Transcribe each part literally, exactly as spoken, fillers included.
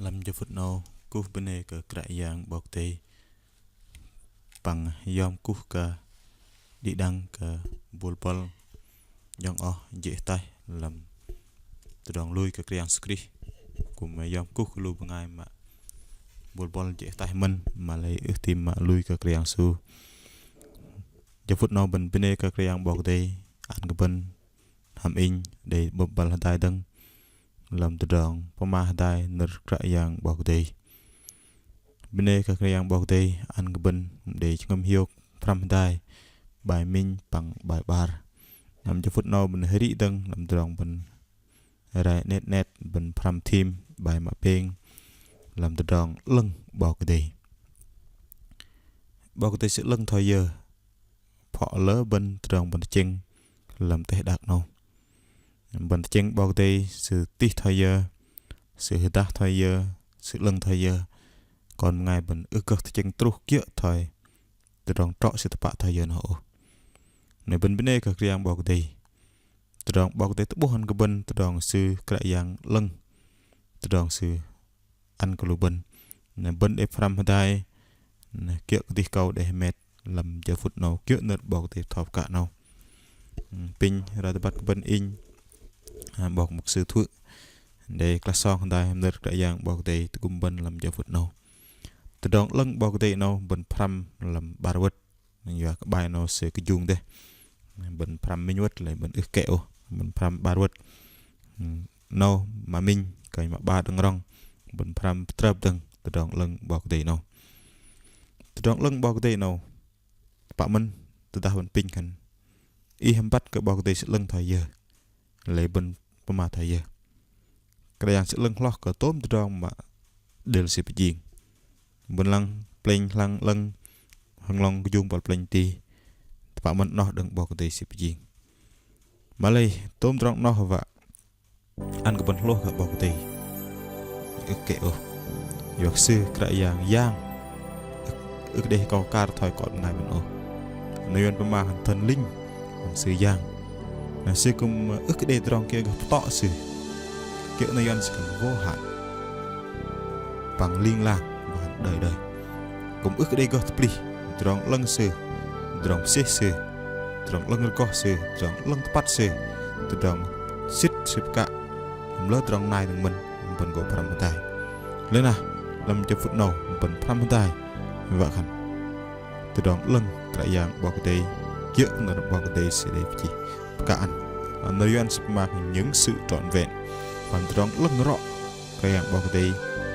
Lăm jơ phŭt 'nâu kuh bơnê kơ Kră Yang 'Bok Kei-Dei păng yom kuh kơ đĭ đăng kơ bôl bŏl nhŏng oh jê̆ ataih lăm tơdrong lui kơ Kră Yang Yêsu Krist. Kư̆m yom kuh kơ lu bơngai mă bôl bŏl jê̆ ataih mơ̆n mă lei ưh tam mă lui kơ Kră Yang Yêsu. Jơ phŭt 'nâu bơ̆n bơnê kơ Kră Yang 'Bok Kei-Dei ăn kơ bơ̆n hăm inh đei bơ̆p băl hơdai dơ̆ng lăm tơdrong pơma hơdai nơ̆r Kră Yang 'Bok Kei-Dei. Bơnê kơ Kră Yang 'Bok Kei-Dei ăn kơ bơ̆n đei jơhngơ̆m hiôk pơhrăm hơdai bai minh păng bai 'bar. Lăm jơ phŭt 'nâu bơ̆n hơrih dơ̆ng lăm tơdrong bơ̆n rai 'net 'net bơ̆n pơhrăm thim bai mă pêng lăm tơdrong 'lơ̆ng 'Bok Kei-Dei. 'Bok Kei-Dei Sư 'lơ̆ng thoi yơ, phŏ lơ bơ̆n tơdrong bơ̆n tơchĕng lăm teh đak 'nâu. Bơ̆n tơchĕng 'Bok Kei-Dei Sư tih thoi yơ, Sư hơdah thoi yơ, Sư 'lơ̆ng thoi yơ. Kon bơngai bơ̆n ưh gơh tơchĕng truh kiơ̆ thoi tơdrong trŏ Sư tơpă thoi yơ noh ôh. Noh bơ̆n bơnê kơ Kră Yang 'Bok Kei-Dei. Tơdrong 'Bok Kei-Dei tơ'bôh ăn kơ bơ̆n, tơdrong Sư Kră Yang 'lơ̆ng, tơdrong Sư ăn kơ lu bơ̆n. Noh bơ̆n đei pơhrăm hơdai, noh kiơ̆ kơdih kâu đei hơmet lăm jơ phŭt 'nâu kiơ̆ nơ̆r 'Bok Kei-Dei thoi pơkă 'nâu. Pinh roi tơbăt kơ bơ̆n inh, a, 'bok mŭk sư Thuơ̆ đei klah song hơdai nơ̆r Kră Yang 'Bok Kei-Dei tơgŭm bơ̆n lăm jơ phŭt 'nâu. Tơdrong 'lơ̆ng 'Bok Kei-Dei 'nâu bơ̆n pơhrăm lăm 'bar wơ̆t. Yua kơ bai 'nâu sư kơjung dêh. Bơ̆n pơhrăm minh wơ̆t lei bơ̆n ưh kĕ ôh. Bơ̆n pơhrăm 'bar wơ̆t. 'Nâu mă minh, kơnh mă 'bar đơ̆ng rŏng. Bơ̆n pơhrăm pơtrơp dơ̆ng tơdrong 'lơ̆ng 'Bok Kei-Dei 'nâu. Tơdrong 'lơ̆ng 'Bok Kei-Dei 'nâu. Tơpă mơ̆n tơdah bơ̆n pinh khan ih hăm băt kơ 'Bok Kei-Dei Sư 'lơ̆ng thoi yơ. Lei bơ̆n pơma thoi yơ. Kră Yang Sư 'lơ̆ng hloh kơ tôm tơdrong mă đêl Sư pơjing. Bơ̆n lăng plĕnh hlang 'lơ̆ng, hơnglŏng kơjung buăl plĕnh tih. Tơpă mơ̆n 'noh đơ̆ng 'Bok Kei-Dei Sư pơjing. Mă lei tôm tơdrong 'noh wă ăn kơ bơ̆n hlôh kơ 'Bok Kei-Dei ưh kĕ ôh. Yua kơ Sư Kră Yang, Yang. Ưh, ưh kơ đei hơkâu kar thoi kon bơngai bơ̆n ôh. Nơ̆r Yuăn pơma khan thần linh, Sư Yang. Na Sư kư̆m ưh kơ đei tơdrong kiơ gơh pơtŏ Sư. Kiơ̆ nơ̆r Yuăn Sư khan vô hạn. Păng ling lang, wă khan đời đời. Kư̆m ưh kơ đei gơh tơplih, tơdrong 'lơ̆ng Sư, tơdrong mơsêh Sư, tơdrong 'lơ̆ng rơgoh Sư, tơdrong 'lơ̆ng tơpăt Sư, tơdrong sĭt Sư pơkă, mă lei tơdrong nai dơ̆ng mơ̆n, bơ̆n gô pơhrăm hơdai. Lei na, lăm jơ phŭt 'nâu, bơ̆n pơhrăm hơdai, wă khan tơdrong 'lơ̆ng Kră Yang 'Bok Kei-Dei, kiơ̆ nơ̆r 'Bok Kei-Dei Sư đei pơjing pơkă ăn. Nơ̆r Yuăn Sư pơma khan những sự trọn vẹn, păng tơdrong 'lơ̆ng rŏ Kră Yang 'Bok Kei-Dei,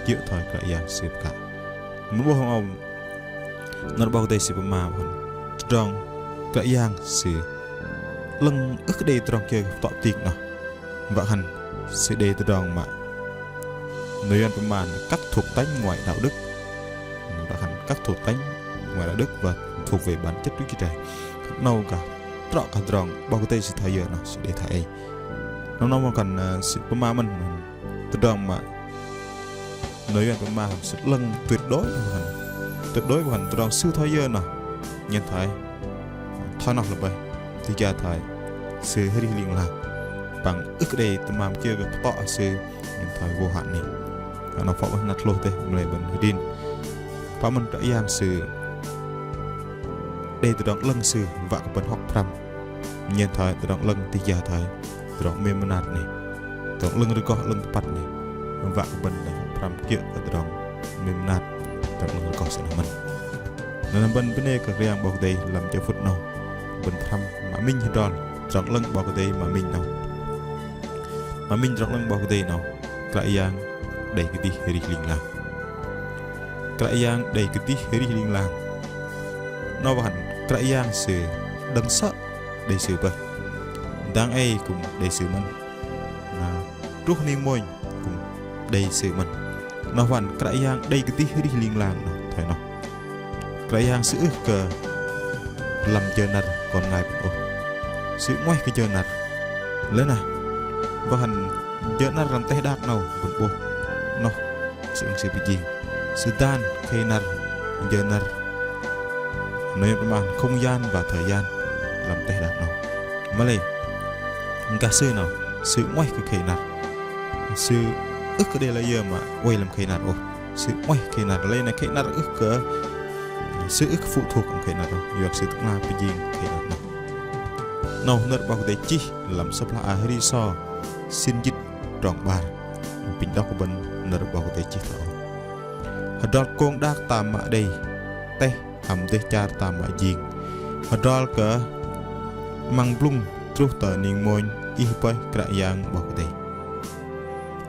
kiơ̆ thoi Kră Yang Sư pơkă. Mă 'bôh hăm âu, nơ̆r 'Bok Kei-Dei Sư pơma wă khan tơdrong Kră Yang Sư 'lơ̆ng ưh kơ đei tơdrong kiơ pơtŏ pơting 'noh. Wă khan Sư đei tơdrong mă nơ̆r Yuăn pơma các thuộc tánh ngoài đạo đức. Wă khan các thuộc tánh ngoài đạo đức và thuộc về bản chất Đức Chúa Trời. 'Nâu gah trŏ kơ tơdrong 'Bok Kei-Dei Sư thoi yơ 'noh Sư đei thoi ei. 'Nâu 'nâu wă khan, ơ, Sư pơma mơ̆n tơdrong mă nơ̆r Yuăn pơma khan Sư 'lơ̆ng tuyệt đối, wă khan tuyệt đối, wă khan tơdrong Sư thoi yơ 'noh nhen thoi, thoi noh lơ bơih, tih jang thoi Sư arih ling lang. Păng ưh kơ đei tơmam kiơ gơh pơtŏ Sư nhen thoi vô hạn 'noh. 'Nâu phŏ bơih năt hlôh dêh, mă lei bơ̆n hơdrin. Păng mơ̆n Kră Yang Sư đei tơdrong 'lơ̆ng Sư wă kơ bơ̆n hŏk pơhrăm. Nhen thoi tơdrong 'lơ̆ng tih jang thoi tơdrong 'mêm mơnat 'noh. Tơdrong 'lơ̆ng rơgoh 'lơ̆ng tơpăt 'noh. Wă kơ bơ̆n đei pơhrăm kiơ̆ kơ tơdrong 'mêm mơnat, tơdrong 'lơ̆ng rơgoh Sư 'noh mơ̆n. Na bơ̆n bơnê kơ Kră Yang 'Bok Kei-Dei lăm jơ phŭt 'nâu. Bơ̆n pơhrăm mă minh hơdrol, tơdrong 'lơ̆ng 'Bok Kei-Dei mă minh 'nâu. Mă minh tơdrong 'lơ̆ng 'Bok Kei-Dei 'nâu. Kră Yang đei kơdih arih ling lang. Kră Yang đei kơdih arih ling lang. 'Nâu wă khan Kră Yang Sư đơ̆ng sơ̆ đei Sư bơih. Dang ei kư̆m đei Sư mơ̆n. Na truh ning mônh kư̆m đei Sư mơ̆n. 'Nâu wă khan Kră Yang đei kơdih arih ling lang 'noh thoi noh. Kră Yang Sư ưh kơ lăm jơ năr kon bơngai bơ̆n ôh. Sư 'nguaih kơ jơ năr. Lei na, wă khan jơ năr lăm teh đak 'nâu bơ̆n 'bôh. 'Noh Sư ưh kơ Sư pơjing. Sư dan khei năr, jơ năr. Nơ̆r Yuăn pơma không gian và thời gian lăm teh đak 'nâu. Mă lei gah Sư 'nâu, Sư 'nguaih kơ khei năr. Sư ưh kơ đei layơ mă oei lăm khei năr ôh. Sư oei khei năr, lei na khei năr ưh kơ, sư ưh kơ phụ thuộc lăm khei năr ôh. Yua kơ sư tơ'ngla pơjing khei năr noh. 'Nâu nơ̆r 'Bok Kei-Dei chih lăm sơ̆p hla ar Hơri So, sĭn jĭt, trong 'bar. Apinh đŏk kơ bơ̆n nơ̆r 'Bok Kei-Dei chih thoi âu: Hơdrol kông đak tam mă đei teh hăm dêh char tam mă jing. Hơdrol kơ 'măng blŭng truh tơ ning mônh ih bơih Kră Yang 'Bok Kei-Dei.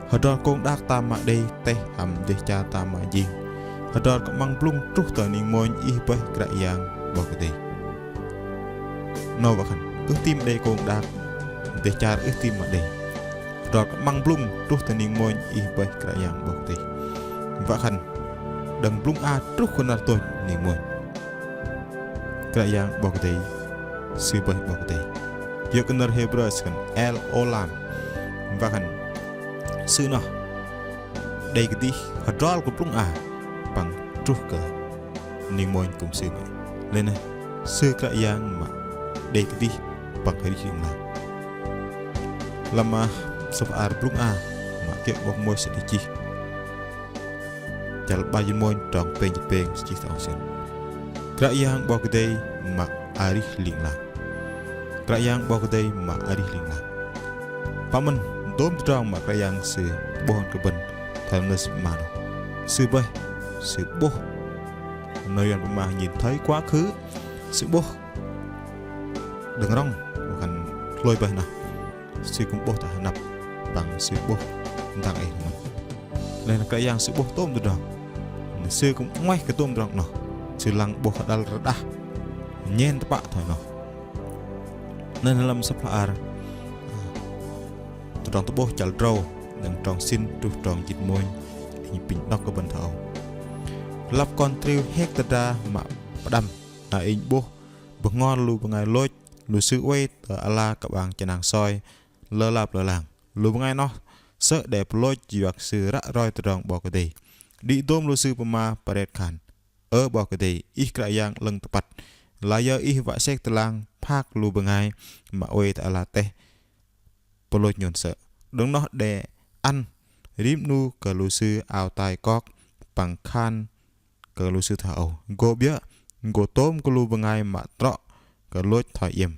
Hơdrol kông đak tam mă đei teh hăm dêh char tam mă jing. Hơdrol kơ 'măng blŭng truh tơ ning mônh ih bơih Kră Yang 'Bok Kei-Dei. 'Nâu wă khan, ưh tam đei kông đak, dêh char ưh tam mă đei. Hơdrol kơ 'măng blŭng truh tơ ning mônh ih bơih Kră Yang 'Bok Kei-Dei. Wă khan, đơ̆ng blŭng a truh kơ năr tôch ning mônh. Kră Yang 'Bok Kei-Dei, Sư bơih 'Bok Kei-Dei. Yua kơ nơ̆r Hêbrơ sư khan El Ôlam. Wă khan, Sư noh đei kơdih hơdrol kơ blŭng a păng truh kơ ning mônh kư̆m Sư mă. Lei na Sư Kră Yang mă đei kơdih păng arih ling lang. Lăm, ơ, sơ̆p hla ar Blŭng A mă kiơ̆ 'bok Môis sư đei chih. Chăl 'bar jĭt mônh trong pêng jĭt pêng sư chih thoi âu sơ̆n: Kră Yang 'Bok Kei-Dei mă arih ling lang. Kră Yang 'Bok Kei-Dei mă arih ling lang. Păng mơ̆n dôm tơdrong mă Kră Yang Sư 'bôh ăn kơ bơ̆n thoi nơ̆r sư pơma noh. Sư bơih, Sư 'bôh. Nơ̆r Yuăn pơma nhìn thấy quá khứ, Sư 'bôh đơ̆ng rŏng, wă khan hlôi bơih noh. Sư kư̆m 'bôh tơ hơnăp, păng Sư 'bôh dang ei mơ̆n. Lei na Kră Yang Sư 'bôh tôm tơdrong. Sư kư̆m 'nguaih kơ tôm tơdrong noh. Sư lăng 'bôh hơđăl rơđah nhen tơpă thoi noh. Lei na lăm sơ̆p hla ar Tơdrong Tơ'bôh chăl drâu, đơ̆ng trong sĭn truh trong jĭt mônh, inh apinh đŏk kơ bơ̆n thoi âu: Lăp kon triu hek tơdra mă pơđăm, na inh 'bôh bơhngol lu bơngai lôch, lu sư oei tơ ala kơ'bang chơnang soi lơlap lơlang. Lu bơngai noh sơ̆ đe pơlôch yua kơ sư ră roi tơdrong 'Bok Kei-Dei. Đĭ dôm lu sư pơma pơret khan: Ơ 'Bok Kei-Dei, Ih Kră Yang 'lơ̆ng tơpăt. Layơ Ih wă sek tơlang phak lu bơngai mă oei tơ ala teh pơlôch nhôn sơ̆. Đơ̆ng noh đe ăn rim 'nu kơ lu sư ao tai kok păng khan kơ lu sư thoi âu: Gô 'biơ̆, gô tôm kơ lu bơngai mă trŏ kơ lôch thoi iĕm.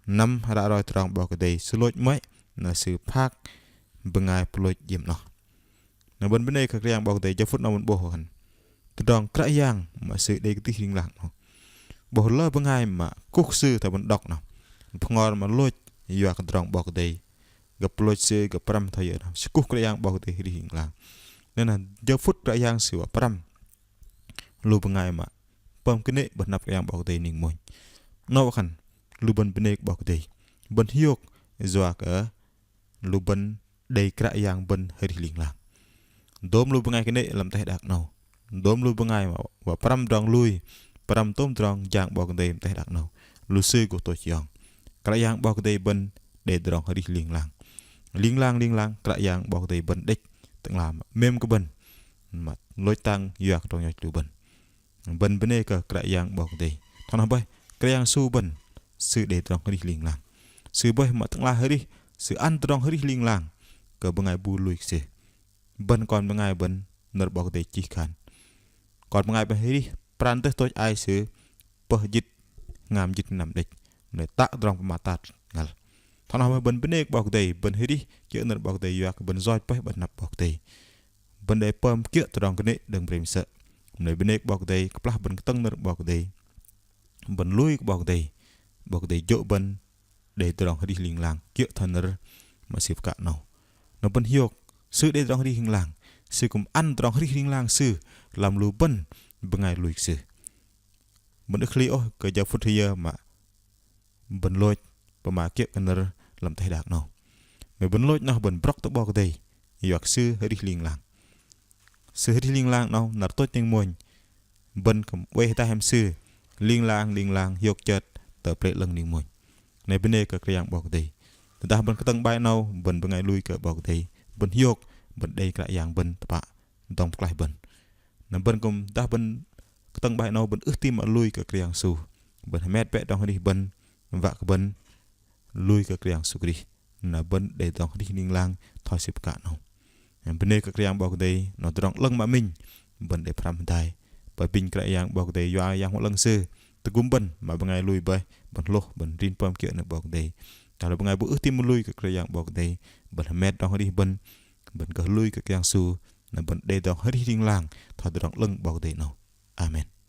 Năm ră roi tơdrong 'Bok Kei-Dei, Sư lôch 'mơ̆i, na Sư phak bơngai pơlôch iĕm noh. Na bơ̆n bơnê kơ Kră Yang 'Bok Kei-Dei, jơ phŭt 'nâu bơ̆n 'bôh wă khan tơdrong Kră Yang mă Sư đei kơdih ling lang noh. 'Bôh lơ bơngai mă kuh Sư thoi bơ̆n đŏk noh. Bơhngol mă lôch yua kơ tơdrong 'Bok Kei-Dei, gơ̆p pơlôch sư, gơ̆p pơrăm thoi yơ noh. Sư kuh Kră Yang 'Bok Kei-Dei arih ling lang. Lei na jơ phŭt Kră Yang Sư wă pơrăm lu bơngai mă pơm kơnê̆ 'bơ̆t hơnăp Kră Yang 'Bok Kei-Dei ning mônh. 'Nâu wă khan lu bơ̆n bơnê kơ 'Bok Kei-Dei. Bơ̆n hiôk yua kơ lu bơ̆n đei Kră Yang bơ̆n arih ling lang. Dôm lu bơngai kơnê̆ lăm teh đak 'nâu, dôm lu bơngai mă wă pơrăm tơdrong lui, pơrăm tôm tơdrong jang 'Bok Kei-Dei lăm teh đak 'nâu, lu sư gô tôch hiong. Kră Yang 'Bok Kei-Dei bơ̆n đei tơdrong arih ling lang. Ling lang, ling lang, Kră Yang 'Bok Kei-Dei bơ̆n đĕch Tơ'ngla mă 'mêm kơ bơ̆n, mă lôch tang yua kơ tơdrong yoch lu bơ̆n. Bơ̆n bơnê kơ Kră Yang 'Bok Kei-Dei. Thoi noh bơih, Kră Yang Yêsu bơ̆n, Sư đei tơdrong arih ling lang. Sư bơih mă Tơ'ngla arih, Sư ăn tơdrong arih ling lang kơ bơngai bu lui kơ Sư. Bơ̆n kon bơngai bơ̆n, nơ̆r 'Bok Kei-Dei chih khan: Kon bơngai bơih arih, pran dêh tôch ai sư pơh jĭt, hngam jĭt năm đĕch, mă lei tă tơdrong pơmat tat ngăl. Thoi noh bơih bơ̆n bơnê kơ 'Bok Kei-Dei, bơ̆n arih kiơ̆ nơ̆r 'Bok Kei-Dei yua kơ bơ̆n yoch bơih 'bơ̆t hơnăp 'Bok Kei-Dei. Bơ̆n đei pơm kiơ̆ tơdrong kơnê̆ đơ̆ng brêm sơ̆. Mă lei bơnê kơ 'Bok Kei-Dei, kơplah bơ̆n kơtơ̆ng nơ̆r 'Bok Kei-Dei, bơ̆n lui kơ 'Bok Kei-Dei, 'Bok Kei-Dei jô̆ bơ̆n đei tơdrong arih ling lang kiơ̆ thoi nơ̆r mă Sư pơkă 'nâu. Na bơ̆n hiôk, Sư đei tơdrong arih ling lang, Sư kư̆m ăn tơdrong arih ling lang Sư lăm lu bơ̆n bơngai lui kơ Sư. Bơ̆n ưh kơ hli ôh kơ jơ phŭt hơyơ mă bơ̆n lôch pơma kiơ̆ kơ nơ̆r lăm teh đak 'nâu. Mă bơ̆n lôch noh bơ̆n brŏk tơ 'Bok Kei-Dei, yua kơ Sư arih ling lang. Sư arih ling lang 'nâu, năr tôch ning mônh, bơ̆n kư̆m oei hơdai hăm Sư ling lang, ling lang, hiôk chơt tơ Pơlei 'lơ̆ng ning mônh. Na bơnê kơ Kră Yang 'Bok Kei-Dei. Tơdah bơ̆n kơtơ̆ng 'bai 'nâu, bơ̆n bơngai lui kơ 'Bok Kei-Dei, bơ̆n hiôk, bơ̆n đei Kră Yang bơ̆n tơpă dŏng pơklaih bơ̆n. Na bơ̆n kư̆m, dah bơ̆n kơtơ̆ng 'bai 'nâu, bơ̆n ưh ti mă lui kơ Kră Yang Yêsu. Bơ̆n hơmet bĕ tơdrong arih bơ̆n, wă kơ bơ̆n lui kơ Kră Yang Yêsu Krist. Na bơ̆n đei tơdrong arih ling lang thoi Sư pơkă 'nâu. Bơnê kơ Kră Yang 'Bok Kei-Dei, noh tơdrong 'lơ̆ng mă minh bơ̆n đei pơhrăm hơdai. Apinh Kră Yang 'Bok Kei-Dei yua Yang Bơhngol 'Lơ̆ng Sư tơgŭm bơ̆n mă bơngai lui bơih bơ̆n hlôh bơ̆n rin pơm kiơ̆ nơ̆r 'Bok Kei-Dei. Tơdah bơngai bu ưh ti mă lui kơ Kră Yang 'Bok Kei-Dei, bơ̆n hơmet tơdrong arih bơ̆n, bơ̆n kơ lui kơ Kră Yang Sư, na bơ̆n đei tơdrong arih ling lang thoi tơdrong 'lơ̆ng 'Bok Kei-Dei 'nâu. Amen.